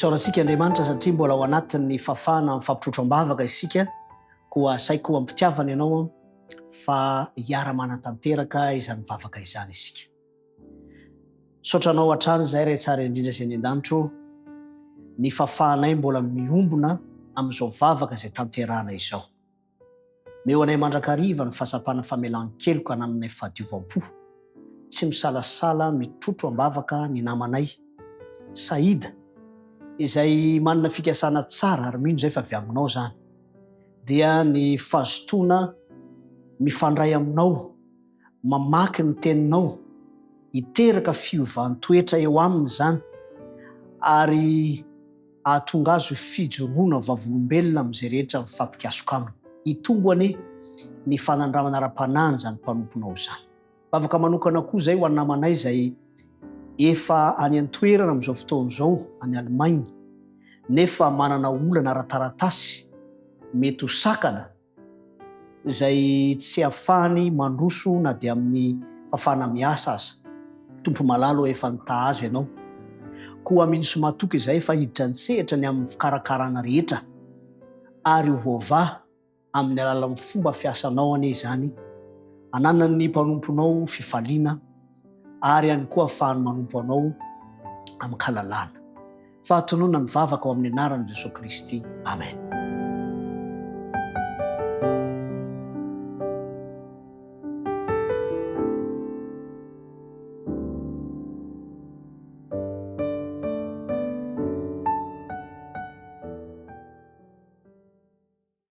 Isaorantsika Andriamanitra satria mbola ao anatin'ny fahafahana mifampitrotro am-bavaka isika, koa asaiko am-pitiavana ianao fa hiara-manatanteraka izany vavaka izany isika. Misaotra Anao hatrany izahay Ray tsara indrindra izay any an-danitra ô, ny fahafahanay mbola miombona amin'izao vavaka izay tanterahana izao. Meo anay mandrakariva ny fahatsapana famelan-keloka anananay fahadiovam-po, tsy misalasala mitrotro am-bavaka ny namanay, Saïd, izay manana fikasana tsara ary mino izay fa avy aminao izany, dia ny fahazotoana mifandray aminao, mamaky ny teninao, hiteraka fiovan-toetra eo aminy izany ary hahatonga azy ho fijoroana vavolombelona amin'izay rehetra mifampikasoka aminy. Hitombo anie ny fanandramana ara-panahin'izany mpanomponao izany. Vavaka manokana koa izay ho an'ny namanay izay efa any an-toerana amin'izao fotoana izao any Allemagne nefa manana olana ara-taratasy mety ho sakana izay tsy afahany mandroso na dia amin'ny fafana miasa aza. Tompo malala ô efa nitaha azy ianao, koa mino sy matoky izahay fa hiditra an-tsehatra ny amin'ny fikarakarana rehetra ary ho voavaha amin'ny alalan'ny fomba fiasanao anie izany, ananan'ny mpanomponao fifaliana ary ihany koa afahany manompo anao amin-kalalahana. Fahatonona ny vavaka ao amin'ny anaran'i Jesoa Kristy. Amen.